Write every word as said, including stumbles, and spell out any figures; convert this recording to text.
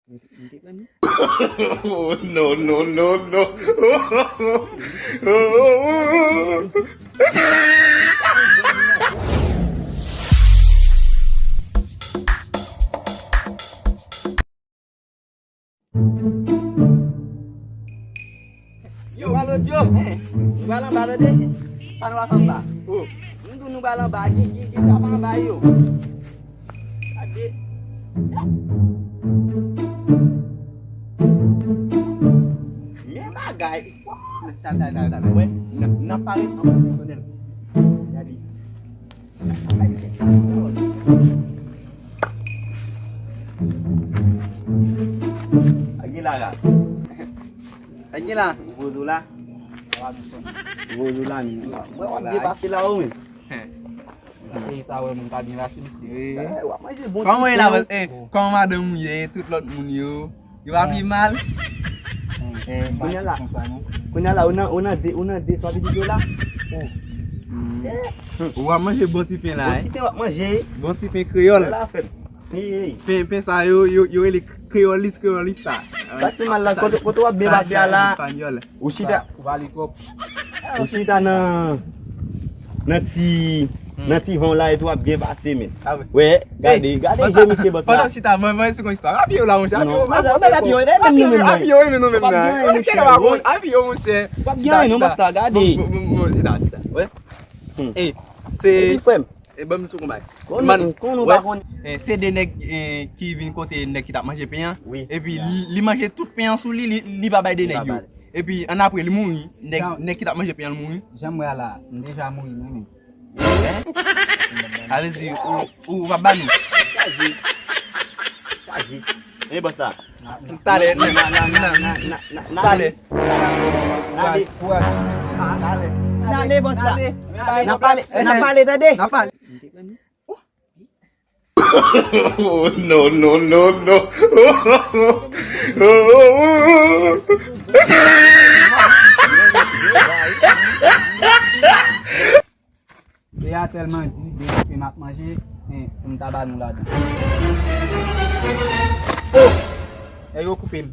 Oh, no, no, no, no. Yo, Malodyo, eh, nou pral anba, tande? Sa nou ap anba? Oh, m di w nou pral anba, gen, gen, gen tap anba yo. Gade. Men bagay. Sa, sa, sa, sa, sa, wè, nan, nan pale an pwofesyonèl. Gade. Ay, misye. Sa gen la, la. Sa gen la. Vozo la. Vozo la, men. Mwen, w ap depase la, ou, men. Sa, sa, wè, moun pa byen pase, misye. Eh, w ap manje bon ti pen. Kòman e la, eh, kòman madanm ou ye, tout lòt moun yo? Yo pa pi mal. Kounye a la, kounye a la, ou nan, ou nan de, ou nan de, twa pitit yo la. Ou ap manje bon ti pen la, bon ti pen w ap manje. Bon ti pen kreyòl. Pen, pen sa yo, yo, yo rele kreyolis, kreyolis sa. Sa ki mal la, kote, kote w ap byen pase a la. Ou chita. Ou pale twòp. Ou chita nan, nan ti, nan ti van la epi w ap byen pase, men. Wè, gade, gade je misye bòs la. Pandan w chita, mwen, mwen sou konn chita. Apiye w la, monchè. Apiye w, apiye w, apiye w, apiye w, men nou menm nan. Apiye w, men nou menm nan. Apiye w, monchè. Chita, chita. Bon, bon, bon, chita, chita. Wè. E, se. Epi frè m. E ban m sou konbay. Konn ou, konn ou pa konn. Eh, se de nèg, eh, ki vin kote nèg ki t ap manje pen an. Wi. Epi li, li manje tout pen an sou li, li, li pa bay de nèg yo. Epi annapre li mouri, nèg, nèg ki t ap manje pen an mouri. Jan m wè a la, m deja mouri mwen menm. Sa vle di ou, ou pa ba nou. Chaje. Chaje. E bòs la. Talè. Talè. Talè. Talè, bòs la. N a pale, n a pale, tande. N a pale. Oh, no, no, no, no. Lea tèlman di, de koupe m ap manje, en, pou m ta ba nou ladan. Oh! Nèg yo koupe m.